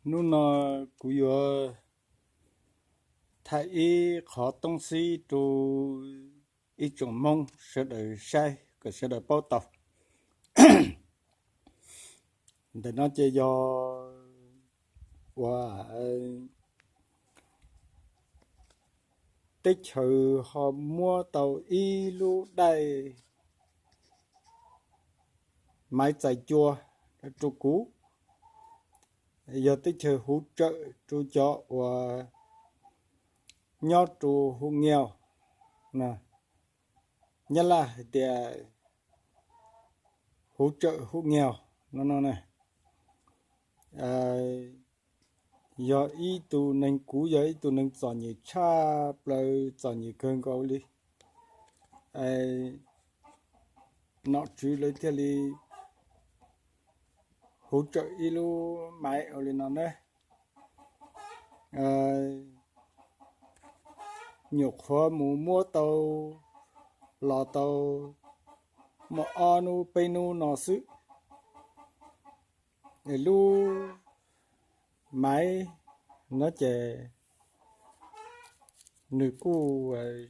Hnub no kuv yuav thaij ib qhov toob xib rau ib tsoom Hmoob sawv daws saib kom sawv daws paub tau. Ntawm no ces yog uas teb chaws ho muab tau ib lub daim maiv txais cua rau kuv, yog teb chaws hỗ trợ rau cov uas nyob rau hộ nghèo, Nyab Laj hais tias hỗ trợ hộ nghèo no no na. Yog ib tug neeg, kuv yog ib tug neeg txom nyem tshaj plaws, txom nyem kawg nkaus li. Nom tswv lawv thiaj li hỗ trợ ib lub maiv ua li no na. Nyuam qhuav mus muab tau los tau muaj ob hnub peb hnub no xwb. Lub maiv no ces nws kuj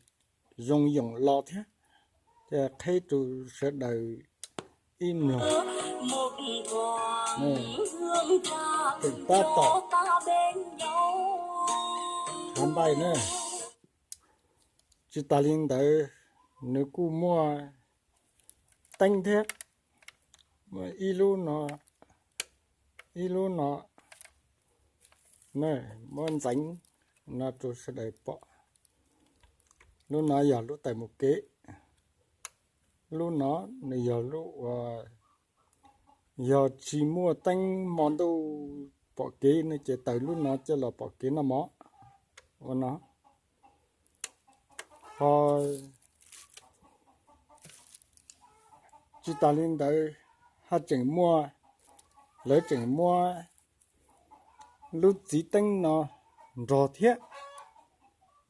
zoo yoom los thiab, ces qheb rau sawv daws ib mloog. Tab tom hav npaij na. Tsis tas li ntawd, nws kuj muaj teeb thiab. Muaj ib lub no, ib lub no, muab ntxeev no rau sawv daws pom. Lub no yog lub tawm mus kev. Lub no nws yog lub uas yog tsis muaj teeb hmo ntuj pom kev no ces taws lub no coj los pom kev noj mov ua no. Ho tsis tas li ntawd, haj tseem muaj, lawv tseem muab lub txiv teeb no nrog thiab.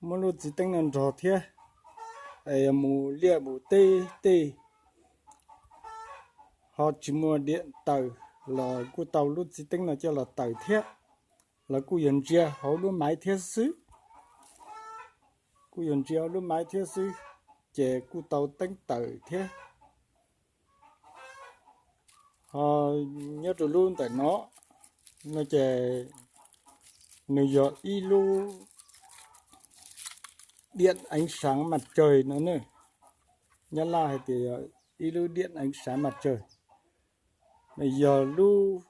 Muab lub txiv teeb no nrog thiab, es mus liaj mus teb tej ho tsis muaj diam taws los kuj tau lub txiv teeb no coj los taws thiab, los kuj yog ntsia hauv lub maiv thiab xwb. Kuj yog ntsia hauv lub maiv thiab xwb, ces kuj tau teeb taws thiab. Ho nyob rau lub ntawm no, no ces nws yog ib lub điện ánh sáng mặt trời no ne. Nyab Laj hais tias yog ib lub điện ánh sáng mặt trời. Nws yog lub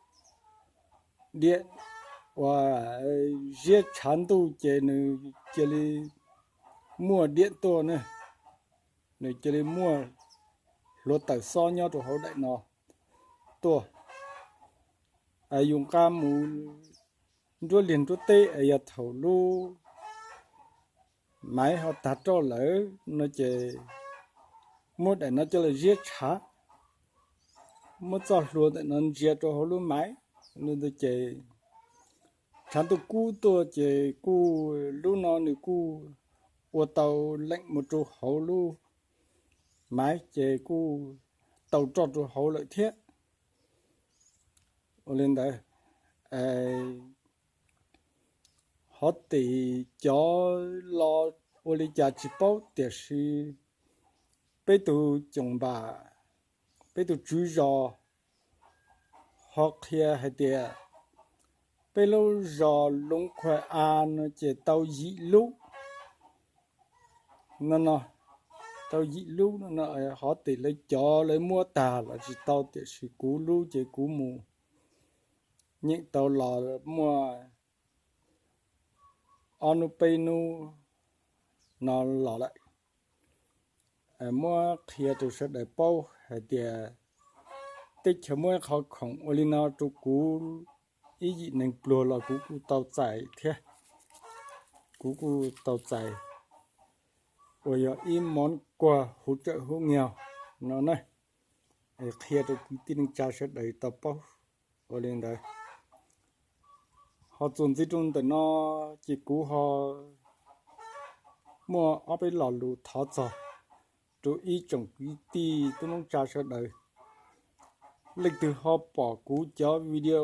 diam uas ziab tshav ntuj ces nws cia li muaj diam tuaj ne. Nws cia li muaj hluav taws xob nyob rau hauv daim no tuaj. Yus nqa mus nruab liag nruab teb es yog thaum lub maiv ho tag roj lawm no ces muab daim no coj los ziab tshav, muab txoj hlua ntawm no ntsia rau hauv lub maiv, ces tshav ntuj kub tuaj ces kuj lub no nws kuj ua tau leem mus rau hauv lub maiv ces kuj tau roj rau hauv lawm thiab. Ua li ntawd, hov tim cov los ua li cas tsis paub tiam sis peb tus coom npam, peb tus tswv zos ho qhia hais tias peb lub zos Loov Khuam A no ces tau yim lub no no, tau yim lub no no, hov tim lawv cov lawv muab tag los tsis tau tiam sis kuv lub ces kuv mus nyeem tau los muaj ob hnub peb hnub no los lawm. Muab qhia rau sawv daws paub hais tias teb chaws muaj ib qhov khoom ua li no rau kuv ib yim neeg pluag los kuv kuj tau txais thiab. Kuv kuj tau txais uas yog ib món quà hỗ trợ hộ nghèo no na. Qhia rau kwv tij neej tsa sawv daws tau paub ua li ntawd. Ho txuas ntxiv rau ntawm no ces kuv ho muaj ob peb lo lus thov txog rau ib tsoom kwv tij tub neej tsa sawv daws. Leej twg ho pom kuv cov video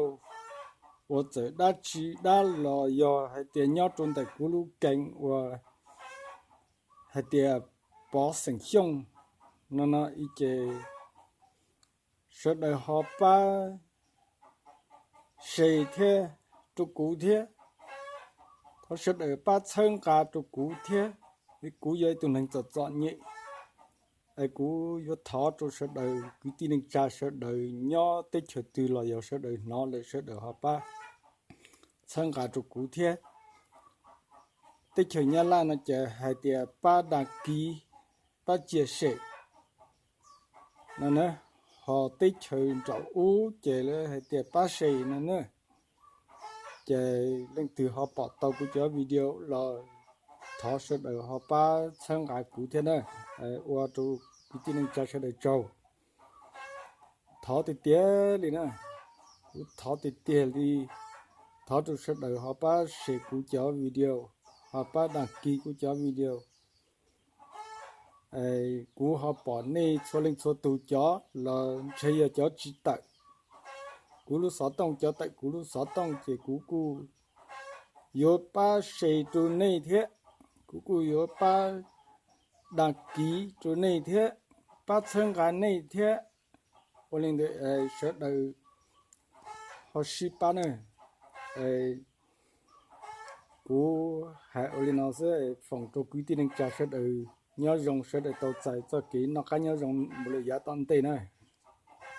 uas txawm dab tsi dab los yog hais tias nyob rau ntawm kuv lub keeb uas hais tias Pov Xeem Xyooj no no ces sawv daws ho pab share thiab rau kuv thiab. Thov sawv daws pab txhawb nqa rau kuv thiab. Kuv yog ib tug neeg txom txom nyem, es kuv yuav thov rau sawv daws kwv tij neej tsa sawv daws nyob teb chaws twg los yog sawv daws hnov lawm sawv daws ho pab txhawb nqa rau kuv thiab. Teb chaws Nyab Laj no ces hais tias pab đăng ký, pab chia sẻ no na, ho teb chaws nraum ub ces lawv hais tias pab share no na. Ces leej twg ho pom tau kuv cov video los thov sawv daws ho pab txhawb nqa kuv thiab na, ua rau kwv tij neej tsa sawv daws tsaug. Thov tiag tiag li na, kuv thov tiag tiag li, thov rau sawv daws ho pab share kuv cov video, ho pab đăng ký kuv cov video. Kuv ho pom nej txhua leej txhua tus cov los ntshe yog cov tsis tawm kuv lub xov tooj, cov tawm kuv lub xov tooj ces kuv kuj yuav pab share rau nej thiab, kuv kuj yuav pab đăng ký rau nej thiab, pab txhawb nqa nej thiab. Ua li ntawd sawv daws ho sib pab na. Kuv hais ua li no xwb, foom rau kwv tij neej tsa sawv daws nyob zoo, sawv daws tau txais txoj kev noj qab nyob zoo mus lawm yav tom ntej na.